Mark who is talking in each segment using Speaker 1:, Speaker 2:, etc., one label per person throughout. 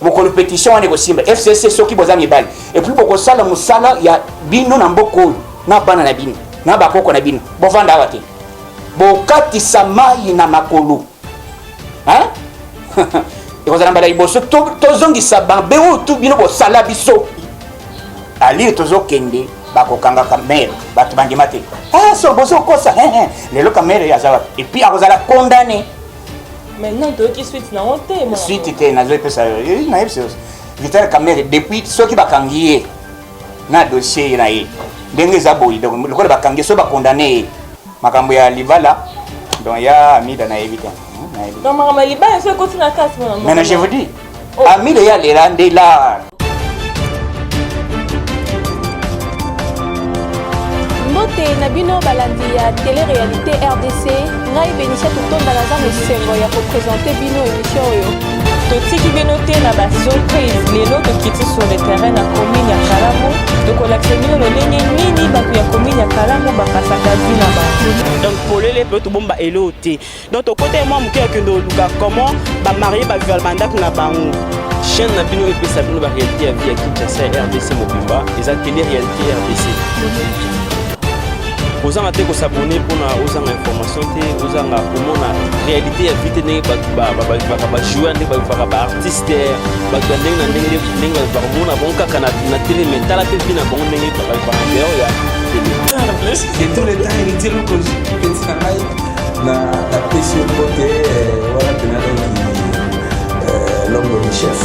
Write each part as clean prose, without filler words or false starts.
Speaker 1: Mokolo petition wana ekosimba, FCC soki boza mibali et puis bokosala mosala ya bino na mboka oyo na bana na bino na bakoko na bino, bovanda awa te, bokatisa mayi na makolo hein? Ekozala mbala liboso tozongisa mabe oyo tu bino bosala biso. Alire tozokende bakokanga Kamerhe, bato bandima te. Ah, so bozokosa lelo Kamerhe aza wapi? Et puis akozala condamné.
Speaker 2: Maintenant toyoki suite nango te.
Speaker 1: Suite te, nazoyepesa yo, nayebisa yo Vital Kamerhe depuis soki bakangi ye na dossier na ye ndenge eza boye, donc lokola bakangi ye so bakondane ye makambo ya libala, donc ya Amida nayebi te.
Speaker 2: Donc makambo ya libala so ekoti na kati.
Speaker 1: Mais je vous dis, Amida ye alela nde la.
Speaker 2: Mbote na bino balandi ya Télé-Réalité RDC. Ngai Benicia Tutonda naza na esengo ya koprésenter bino émission oyo. Totiki bino te na basurprise. Lelo tokiti sur le terrain na commune ya Kalamu. Tokolakisa bino lolenge nini bato ya commune ya Kalamu bapasaka vie na bango.
Speaker 3: Donc polele mpe tobomba eloo te. Donc tokota ye mwa moke ya kende oluka comment bamarie bavival bandako na bango.
Speaker 4: Chaîne na bino epesa bino baréalité ya vie ya Kinshasa, ya RDC mobimba, eza Télé Réalité RDC. Kozanga te kosabone mpona ozanga information te, ozanga komona réalité ya vie te, ndenge bato bavivaka, bajoueur ndenge bavivaka, baartiste, bato ya ndenge na ndenge, ndenge bavivaka, omona bango kaka na télé, mais tala mpe vie na bango ndenge bavivaka dehors ya télé.
Speaker 5: De tous les temps, Héritier Lukoji, petit na ngai, na napesi yo mbote wana mpena. Donc l'homme de chef.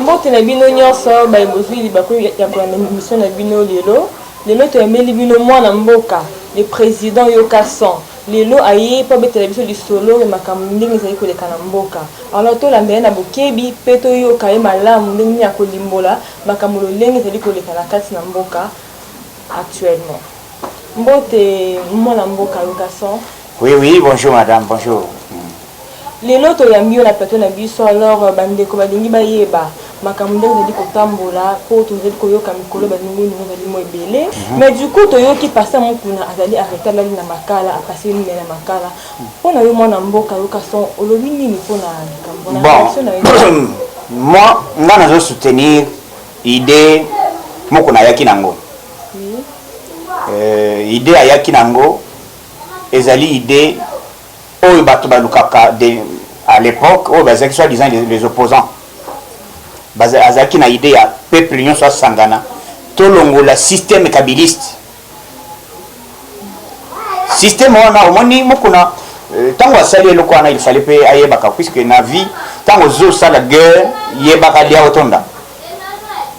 Speaker 2: Mbote na bino nyonso baye bozwi libaku ya kolanda émission na bino lelo. Lelo toyambeli bino mwana mboka, le président Yoka Son. Lelo aye mpo abetela biso lisolo ya makambo ndenge ezali koleka na mboka. Alors tolanda ye na bokebi mpe toyoka ye malamu ndenge nini akolimbola makambo lolenge ezali koleka na kati na mboka actuellement. Mbote mwana mboka Yoka Son.
Speaker 1: Oui, bonjour madame, bonjour.
Speaker 2: Lelo toyambi yo na plateau na biso. Alors bandeko balingi bayeba makambo ndenge ezali kotambola, mpo tozali koyoka mikolo banungunungu ezali mo ebele. Mais du coup toyoki pasteur Mokuna azali arrêté, alali na Makala, apase nini na Makala. Mpo na yo mwana mboka Yoka Son, olobi nini mpo na likambo na réaction na yo?
Speaker 1: Bon, moi nga nazo soutenir idée moko nayaki nango. Idée ayaki nango ezali idée oyo bato balukaka de, à l'époque oyo bazalaki soit disant les opposants. Azalaki na idée ya peuple nyonso asangana, tolongola système kabiliste. Système wana omoni Mokuna ntango asali eloko wana, il fallait mpe ayebaka, puisque na vie ntango ozosala guerre, yebaka lia otonda.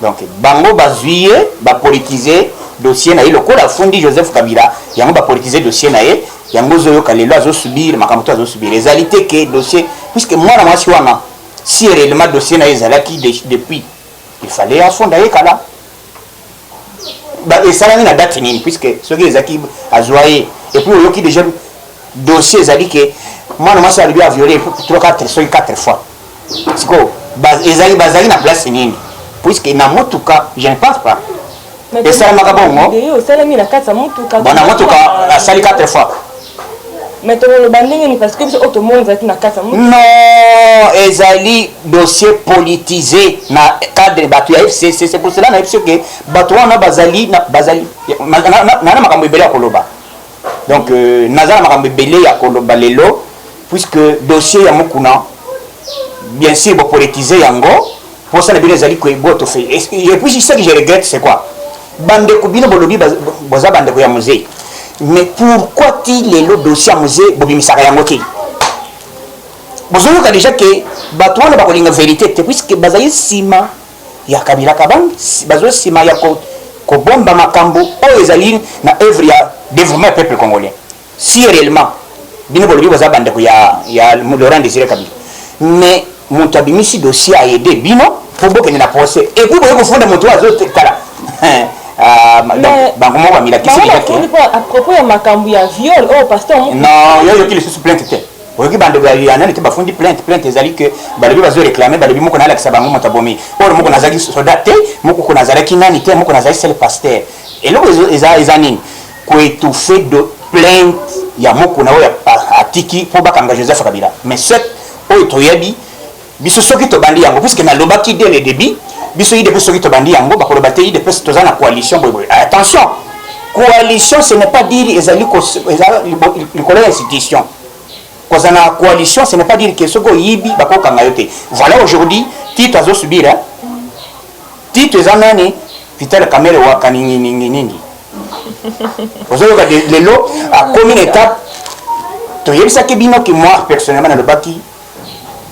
Speaker 1: Donc bango bazwi ye, bapolitize dossier na ye lokola afundi Joseph Kabila. Yango bapolitize dossier na ye, yango ozoyoka lelo azosubir makambo to azosubir. Ezali te ke dossier, puisque mwana mwasi wana, si réellement dossier na ye ezalaki depuis, il fallait afunda ye kala. Esalami na date nini? Puisque soki ezalaki azwa ye, et puis oyoki déjà dossier ezali ke mwana mwasi alobi aviole 3, 4, soki 4 fois. Sikoyo ezali bazali na place nini? Puisque na motuka, je ne pense pas esalamaka bongo.
Speaker 2: Osalami na kati ya motuka.
Speaker 1: Bon, na motuka asali 4 fois.
Speaker 2: Mais tokoloba ndenge nini? Parce que biso oyo tomoni ezalaki na kati ya motuka.
Speaker 1: Non, ezali dossier politisé na cadre bato ya FCC. C'est pour cela nayebi soki bato wana bazali bazali na makambo ebele ya koloba. Donc naza na makambo ebele ya koloba lelo, puisque dossier ya Mokuna, bien sûr bopolitise yango, mposa na bino ezali koebotofe. Et puis ce que je regrette, c'est quoi? Bandeko, bino bolobi boza bandeko ya Mzee, mais pourquoi ti lelo dossier ya Mzee bobimisaka yango te? Bozoyoka déjà ke bato wana bakolinga vérité te, puisque bazali nsima ya Kabila Kabange, bazo nsima ya kobomba makambo oyo ezali na œuvre ya développement ya peuple congolais. Si réellement bino bolobi boza bandeko ya Laurent Désiré Kabila, mais moto abimisi dossier aide bino mpo bokende na procès, et puis boye kofunda moto oyo azotala. Donc bango moko bamilakisi déjà ke
Speaker 2: à propos ya makambo ya viol oyo pasteur.
Speaker 1: Non, yo yoki lisusu plainte te. Oyoki bandeko ya nani te bafundi plainte. Plainte ezali ke balobi bazo réclame, balobi moko nalakisa bango moto abomi oyo. Moko nazalaki soldat te, moko ko nazalaki nani te, moko nazali seul pasteur. Eloko eza nini? Koétouffe de plainte ya moko na oyo atiki mpo bakanga Joseph Kabila. Mais cette Oyo toyebi biso soki tobandi yango, puisque nalobaki dès le début, biso UDPS soki tobandi yango, bakoloba te UDPS toza na coalition boye boye. Attention, coalition, ce n'est pas dire ezali eza likolo ya institution. Kozala na coalition, ce n'est pas dire que soki oyibi, bakokanga yo te. Voilà, aujourd'hui Tito azosubir, hein? Tito eza nani? Vital Kamerhe waka ningininginingi. Ozoyoka, lelo akomi na étape toyebisaki bino ke moi personnellement nalobaki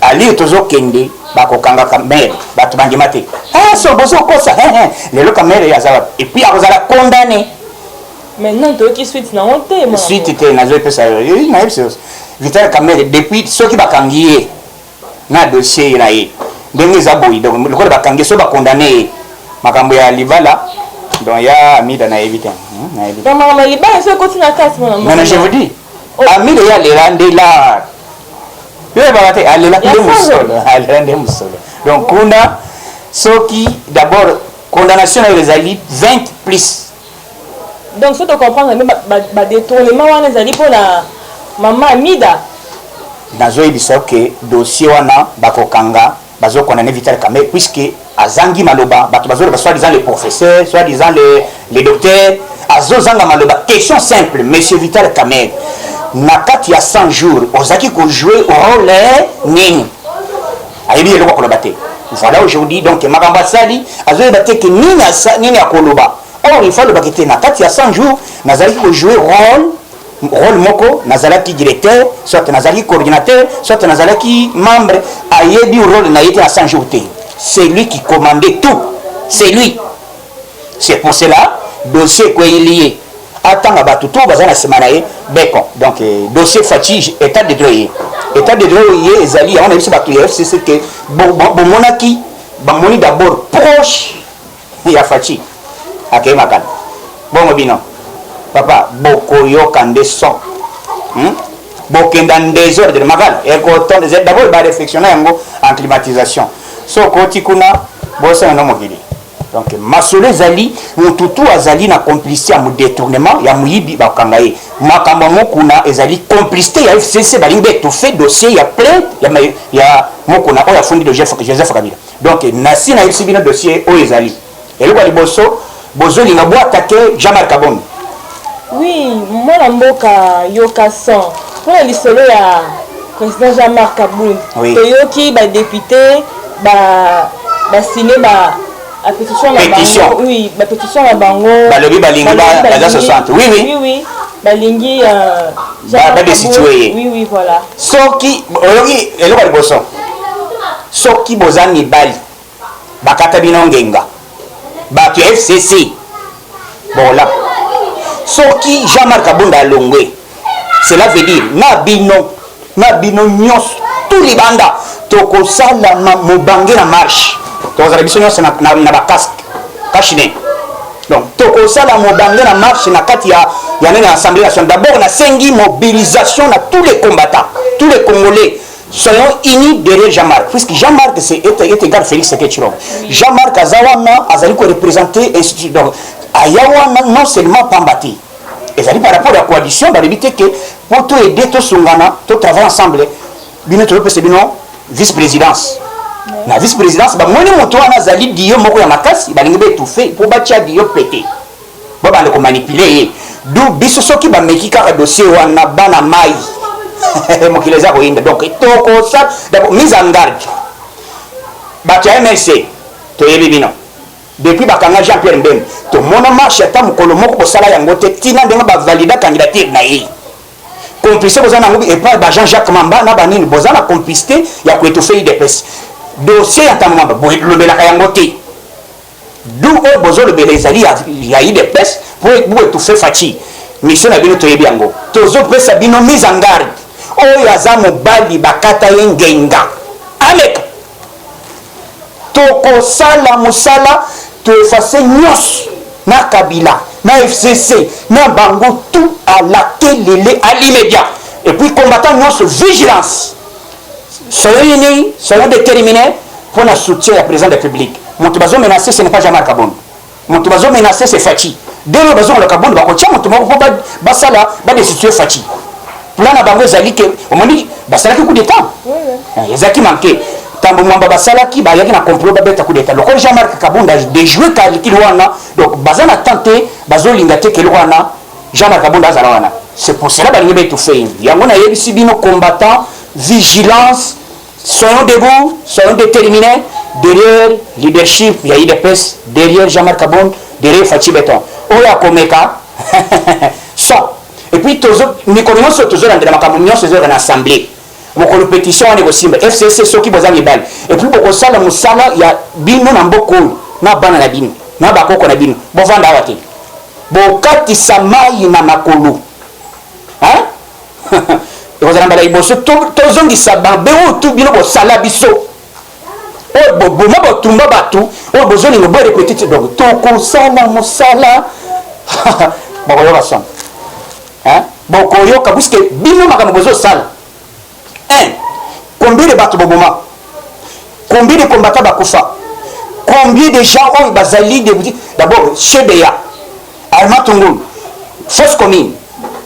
Speaker 1: ali tozokende, bakokanga Kamerhe. Bato bandima te. Ah, so bozokosa. Lelo Kamerhe aza wapi? Et puis akozala condamné.
Speaker 2: Maintenant toyoki suite nango te, mwana.
Speaker 1: Suite te, nazoyepesa yo, nayebisa yo, Vital Kamerhe, depuis soki bakangi ye na dossier na ye ndenge eza boye, donc lokola bakangi ye, so bakondane ye, makambo ya libala, donc ya Amida, nayebi te. Nayebi te.
Speaker 2: Donc makambo ya libala so ekoti na kati, mwana.
Speaker 1: Non, non, je vous dis, Amida ye alela nde la yo yebaka te, alela nde mosolo, alela nde mosolo. Donc kuna soki d'abord condamnation na yo ezali 20 plus.
Speaker 2: Donc so tocomprendre nde badétournement wana ezali mpona mama Amida.
Speaker 1: Nazoyebisa yo ke dossier wana bakokanga, bazokondamner Vital Kamerhe, puisque azangi maloba. Bato bazoloba, soit disant les professeurs, soit disant les docteurs, azozanga maloba. Question simple: monsieur Vital Kamerhe, na kati ya 100 jours ozalaki kojouer rôle nini? Ayebi eloko akoloba te. Voilà, aujourd'hui donc makambo asali, azoyeba te ke nini nini akoloba. Or il faut alobaki te: na kati ya 100 jours nazalaki kojouer rôle moko, nazalaki directeur, soit nazalaki coordinateur, soit nazalaki membre. Ayebi rôle na ye te na 100 jours te. C'est lui qui commandait tout, c'est lui. C'est pour cela dossier ekweyeli ye, atanga bato to baza na nsima na ye beko. Donc dossier Fatshi, état de droit ye, état de droit ye ezali yango na biso bato ya FCC ke bomonaki, bamoni d'abord proche ya Fatshi akei makala bongo. Bino papa bokoyoka nde son, Bokenda désordre makala ekotonda. D'abord baréflexion na yango en climatisation, so okoti kuna bosana no mokili. Donc masolo ezali, motu tu azali na complicité ya modétournement, ya moyibi, bakanga ye. Makambo yango kuna ezali complicité ya FCC, balingi baétouffe dossier ya plainte ya Mokuna oyo afundi Joseph Kabila. Donc nasi nayebisi bino, dossier oyo ezali eloko ya liboso bozolinga boattaquer Jean-Marc Kabund.
Speaker 2: Oui, mwana mboka Yoka Son, mpona lisolo ya président Jean-Marc Kabund, toyoki badéputé basine ba pétition na bango, oui, bapétition na bango.
Speaker 1: Balobi balingi baza 60, oui.
Speaker 2: Oui, balingi
Speaker 1: badestitue ye.
Speaker 2: Oui, voilà.
Speaker 1: Soki oyoki eloko ya liboso, soki boza mibali, bakata bino ngenga, bato ya FCC bola. Soki Jean-Marc Kabund alongwe, cela veut dire na bino nyonso tu libanda tokosala mobange na marche, tokozala biso nyonso na bacasque cache-nez. Donc tokosala mobange na marche na kati ya nini, Assemblée nationale. D'abord nasengi mobilisation na tous les combattants, tous les Congolais, soyons unis derrière Jean-Marc, puisque Jean-Marc c'est est égal Félix Tshisekedi Tshilombo. Jean-Marc aza wana, azali koreprésenter institut. Donc aya wana non seulement pamba te, ezali par rapport ya coalition. Balobi te ke po toaider, tosungana, totravaille ensemble, bino tozopesa bino vice présidence. Na vice présidence bamoni moto wana azali dio moko ya makasi, balingi baétouffe mpo batia dio pete, babanda komanipuler ye. Du biso soki bameki kaka dossier wana, bana mai, mokili eza koyinda. Donc tokosa d'abord mise en garde bato ya MLC. Toyebi bino depuis bakanga Jean Pierre Bemba, tomona marche ata mokolo moko kosala yango te, ntina ndenge bavalida candidature na ye. Complicité boza nango epai ba Jean Jacques Mamba na banini, boza na complicité ya koétouffe UDPS. Dossier ya Ntango Mamba bolobelaka yango te. Du oyo bozolobela ezali ya UDPS po boétouffe Fatshi. Mission na bino toyebi yango. Tozopesa bino mise en garde: oyo aza mobali, bakata ye ngenga, ameka. Tokosala mosala, toeffacer nyonso na Kabila, na FCC, na bango tout à la kelele, à l'immédiat. Et puis combattant nyonso, vigilance, soyons unis, soyons déterminés pour na soutien ya président de la République. Moto bazomenacer, ce n'est pas Jean-Marc Kabund. Moto bazomenacer, c'est Fatshi. Dès bazongola Kabund, bakotia moto moko mpo basala badestitue Fatshi. Plan na bango ezali ke omoni basalaki coup d'état. Ezalaki manque. Tambo Mwamba basalaki, bayaki na complot babeta coup d'Etat. Lokola Jean-Marc Kabund a déjoué calcul wana, donc baza na temps te, bazolinga te keloko wana Jean-Marc Kabund azala wana. C'est pour cela balingi ba étouffer ye. Yango nayebisi bino combattant, vigilance, soyons debout, soyons déterminés derrière leadership ya UDPS, derrière Jean-Marc Kabund, derrière Fatshi Beton. Oyo akomeka son. Et puis tozo mikolo nyonso tozolandela makambo nyonso ezoyoka na assemblée. Mokolo petition wana ekosimba FCC soki boza mibali et puis bokosala mosala ya bino na mboka oyo na bana na bino na bakoko na bino, bovanda awa te, bokatisa mayi na makolo hein? Ekozala mbala liboso tozongisa mabe oyo tu bino bosala biso, oyo boboma botumba bato oyo bozolinga bo répéter te. Donc tokosala mosala, bokoyoka son hein? Bokoyoka puisque bino makambo bozosala un combien de bato boboma, combien de combattants bakufa, combien de gens oyo bazali député. D'abord Chebeya, Armand Tungulu, fosse commune,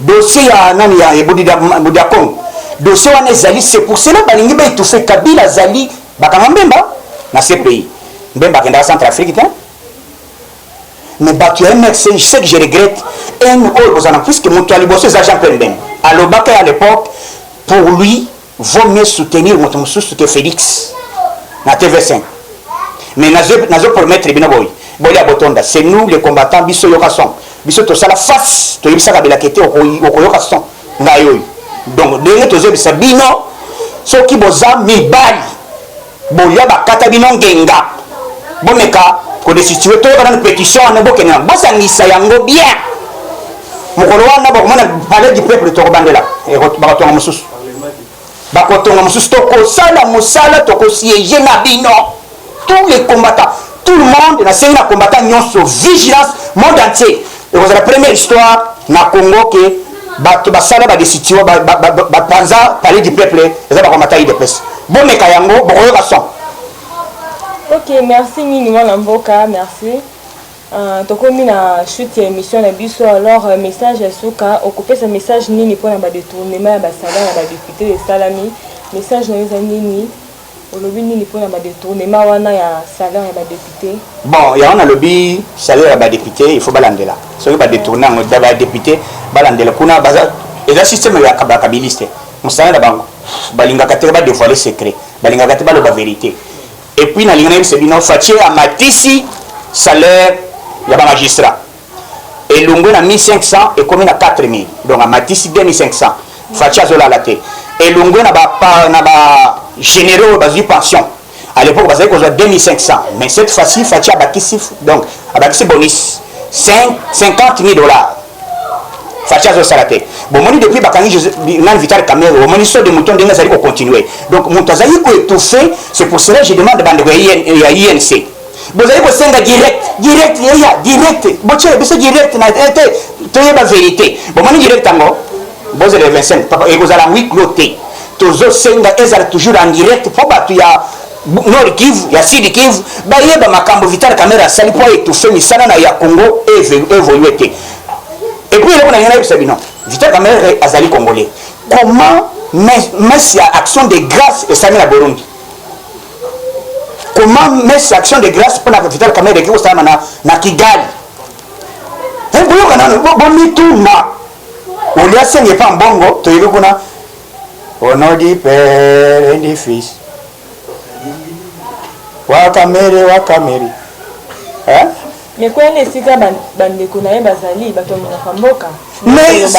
Speaker 1: dossier ya nani ya Budi ya Congo, dossier wana ezali. C'est pour cela balingi baétouffe Kabila. Azali bakanga Mbemba na CPI, Mbemba akendaka Centrafrique te. Mais bato ya MRC, ce que je regrette, haine oyo bozala, puisque moto ya liboso eza Jean Pierre Mbemba, alobaka à l'époque, pour lui vaut mieux soutenir moto mosusu que Félix na TV5. Mais nazo promettre bino boye, bolia botonda, c'est nous les combattants. Biso yoka son, biso tosala face, toyebisaka belaka ete okoyoka son ngai oyo. Donc ndenge tozoyebisa bino, soki boza mibali, bolia bakata bino ngenga, bomeka kodestituer. Toyoka nanu pétition wana, bokende na bosangisa yango bien. Mokolo wana bakomona palais du peuple, tokobandela, bakotonga mosusu, bakotonga mosusu. Tokosala mosala, tokosiéger na bino tous les combattants, tout le monde. Nasengi na combattant nyonso vigilance, monde entier. Ekozala première histoire na Congo ke bato basala badestituer, bapanza palais du peuple, eza bacombattant UDPS. Bomeka yango, bokoyoka son.
Speaker 2: Ok, merci mingi mwana mboka, merci. Tokomi na chute ya émission na biso. Alors message ya suka, okopesa message nini mpona badétournement ya basalaire ya badéputé esalami? Message na yo eza nini? Olobi nini mpona badétournement wana ya salaire ya badéputé?
Speaker 1: Bon, yango nalobi, salaire ya badéputé, il faut balandela. Soki badétourne yango, badéputé balandela kuna. Baza, eza système ya bakabiliste, mosala na bango, balingaka te badévoile secret, balingaka te baloba vérité. Et puis nalingi nayebisa bino, Fatshi amatisi salaire ya bamagistrat, elongwe na 1500 ekomi na 4000, donc amatisi 2500. Fatshi azolala te. Elongwe na ba généraux oyo bazwi pension, à l'époque bazali kozwa 2500, mais cette fois-ci Fatshi abakisi, donc abakisi bonus 50 000 $. Fatshi azosala te. Bomoni depuis bakangi nani, Vital Kamerhe, bomoni saut de mouton ndenge azali kocontinue. Donc moto azali koétouffe. C'est pour cela je demande bandeko ya UNC, bozali kosenga direct, direct, eya direct, botiela biso direct na te, toyeba vérité. Bomoni direct yango, bozela 25 papa, ekozala huis clos te. Tozosenga ezala toujours en direct mpo bato ya Nord Kivu, ya Sud Kivu bayeba makambo Vital Kamerhe asali mpo aétouffe misala na ya Congo évolue te. Et puis eloko na ngai nayebisa bino, Vital Kamerhe azali congolais. Comment messe ya action de grâce esali na Burundi? Comment messe ya action de grâce mpona Vital Kamerhe eki kosalama na Kigali? Boyoka nano, bomituna. Olia senge epa mbongo, toyebi kuna, au nom du Père et du Fils, wakamere wakamere, hein?
Speaker 2: Mais kwani esika bandeko na ye bazali, bato ya monoko ya mboka?
Speaker 1: Mais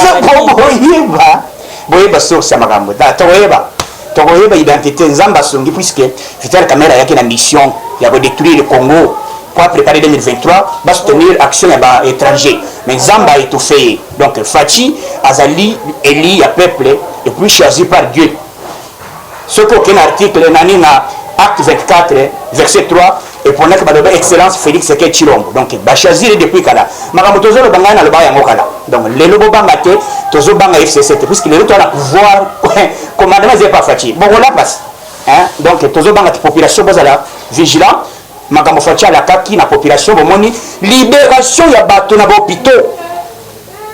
Speaker 1: boyeba, boyeba source ya makambo, tokoyeba, tokoyeba identité. Nzambe asungi, puisque Vital Kamerhe ayaki na mission ya kodétruire Congo pour préparer 2023, basoutenir action ya baétranger, mais Nzambe aétouffe ye. Donc Fatshi azali élu ya peuple et puis choisi par Dieu. Soki okei na article nani, na Acte 24 verset 3, eponaki baloba Excellence Félix Tshisekedi Tshilombo. Donc bachoisir depuis kala. Makambo tozoloba, ngai nalobaka yango kala. Donc lelo bobanga te, tozobanga FCC te, puisque lelo toza na pouvoir, commandement ezali pa Fatshi, bokola pasi. Donc tozobanga te. Population, bozala vigilant. Makambo Fatshi alakaki na population, bomoni libération ya bato na bahôpitaux.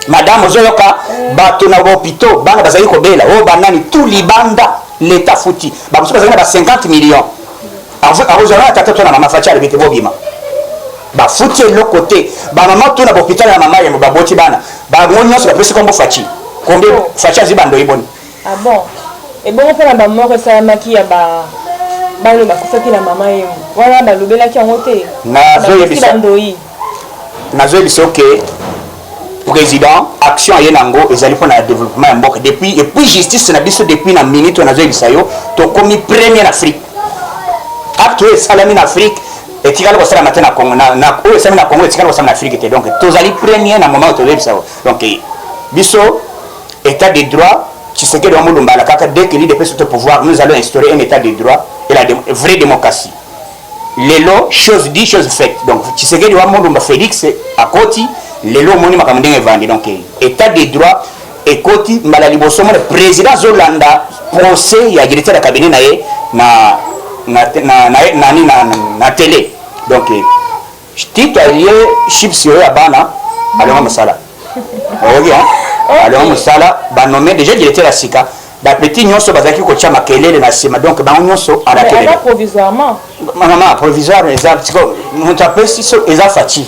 Speaker 1: Madame, ozoyoka, bato na bahôpitaux, bana bazali kobela, oyo banani tout libanda. L'État afuti. Bamosusu bazalaki na ba 50 millions. Akozwa na tata to na mama. Fatshi alobi te, bobima. Bafuti eloko te. Bamama to na bahôpital ya mama Yemo baboti bana, bango nyonso bapesi kombo Fatshi. Combien?
Speaker 2: Oh.
Speaker 1: Fatshi azwi bandoi boni?
Speaker 2: Ah bon? Ebongo mpona bamort esalamaki ya ba bana oyo bakufaki na mama Yemo wana, balobelaki yango te?
Speaker 1: Nazoyebisa.
Speaker 2: Bapesi bandoi.
Speaker 1: Nazoyebisa ke président, action aye nango ezali mpona ya développement ya mboka. Depuis, et puis justice na biso, depuis na minute oyo nazoyebisa yo, tokomi premier na Afrique. Acte oyo esalami na Afrique etikali kosalama te na Congo. Na oyo esalami na Congo etikali kosalama na Afrique te. Donc tozali premier na moment oyo tozoyebisa yo. Donc biso, état de droit, Tshisekedi wa Mulumba alakaka, dès que l'UDPS est au pouvoir, nous allons instaurer un état de droit et la vraie démocratie. Lelo, chose dit, chose faite. Donc Tshisekedi wa Mulumba Félix akoti lelo, omoni makambo ndenge evandi. Donc état de droit ekoti mbala liboso. Mona président azolanda procès ya directeur ya cabinet na ye na nani na télé. Donc tito alie chips oyo ya bana, alonga mosala. Oyoki? Alonga mosala, banome déjà directeur ya sika. Bapeti nyonso bazalaki kotia makelele na nsima, donc bango nyonso
Speaker 2: alakelele provisoirement.
Speaker 1: Mama, provisoire eza siko moto apesi so eza Fatshi.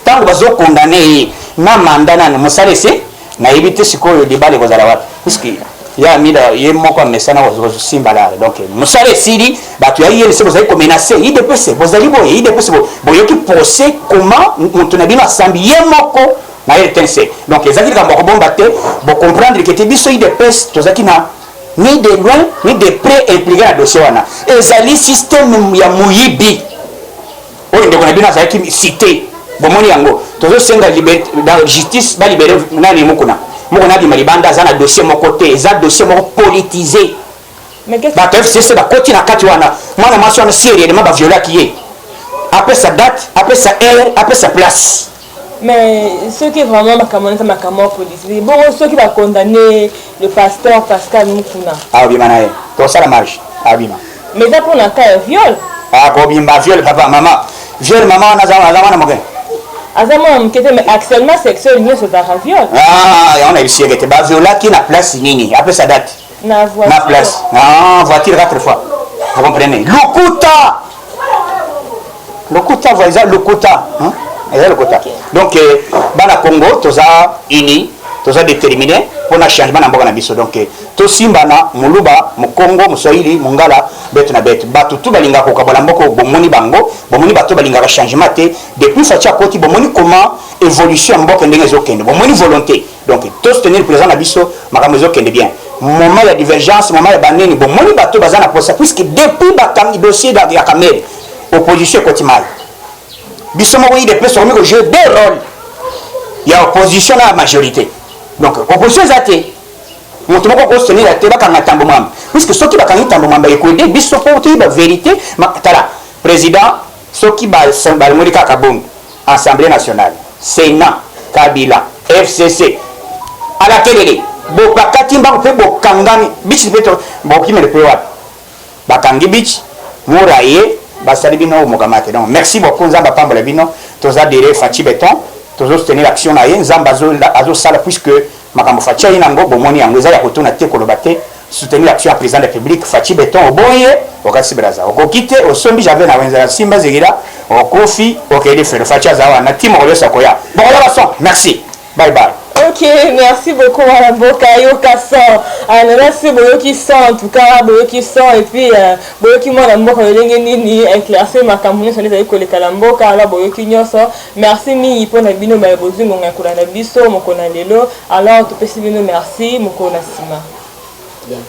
Speaker 1: Ntango bazokondane ye na manda nani mosala ese, nayebi te sikoyo libala ekozala wapi, puisque ya Amida ye moko amesana kosimba lare. Donc mosala esili, bato ya UNC bozali komenacer UDPS, bozali boye, UDPS boyoki procès comment moto na bino asambi ye moko na RTNC. Donc ezalaki likambo ya kobomba te. Bocomprendre ke te, biso UDPS tozalaki na ni de loin ni de près impliqué na dossier wana. Ezali système ya moyibi oyo ndeko na bino azalaki cité, bomoni yango. Tozosenga dans justice balibérer nani, Mokuna. Mokuna abima libanda, aza na dossier moko te, eza dossier moko politisé. Bato FCC bakoti na kati wana. Mwana mwasi wana, si réellement baviolaki ye, apesa date, apesa heure, apesa place.
Speaker 2: Mais soki vraiment makambo wana eza makambo ya politique, bongo soki bacondamné le pasteur Pascal Mukuna?
Speaker 1: Abima na ye, tosala marche, abima.
Speaker 2: Mais eza mpona cas ya viol.
Speaker 1: Akobimba. Viol, papa, mama, viol, mama wana aza mwana moke.
Speaker 2: Aza mwana moke te, mais harcèlement sexuel nyonso ezalaka viol.
Speaker 1: Yango na yebisi yeke te, baviolaki na place nini? Apesa date.
Speaker 2: Na voiture.
Speaker 1: Na place, ah, voiture quatre fois, vous comprenez? Lokuta, lokuta, eza lokuta, eza lokuta. Donc bana Congo, toza uni, toza déterminé mpona changement na mboka na biso. Donc tosimbana, moluba, mokongo, moswahili, mongala, beto na beto. Bato tu balingaka kokabola mboka, bomoni bango, bomoni bato balingaka changement te. Depuis Fatshi akoti, bomoni comment évolution ya mboka ndenge ezokende, bomoni volonté. Donc tosoutenir président na biso, makambo ezokende bien. Moment ya divergence, moment ya banini, bomoni bato baza na posa, puisque depuis bakangi dossier ya Kamerhe, opposition ekoti mai. Biso moko UDPS okomi kojouer deux rôles, ya opposition na ya majorité. Donc opposition eza te, moto moko akosoutenir te. Bakanga Tambo Mwamba, puisque soki bakangi Tambo Mwamba, ekoaider biso mpo toyeba vérité. Tala président, soki balongoli kaka bongo Assemblée nationale, Sénat, Kabila, FCC alakelele, bopakati mbango mpe bokangami bichi mpe bokimele mpe wapi, bakangi bichi mura ye, basali bino mokama te. Donc merci beaucoup, Nzambe apambola bino. Toza derrière Fatshi Béton, tozosoutenir action na ye. Nzambe azosala, puisque makambo Fatshi aye nango, bomoni yango, eza ya kotuna te, koloba te. Soutenir l'action ya président de la République Fatshi Béton. Oboyi ye, okati Braza, okoki te, osombi jave na wenze na simba zekila, okofi, okei felo. Fatshi aza wana ti mokolo nyonso akoya, bokoyoka son. Merci, bye bye.
Speaker 2: Ok, merci beaucoup, mwana mboka Yoka Son. Alors se boyoki son, en tout cas boyoki son, et puis boyoki mwana mboka lolenge nini éclaircir makambo nyonso nde ezali koleka na mboka. Alors boyoki nyonso. Merci mingi mpona bino baye bozwi ngonga ya kolanda biso mokolo na lelo. Alors topesi bino merci, mokolo na nsima.
Speaker 3: Bien.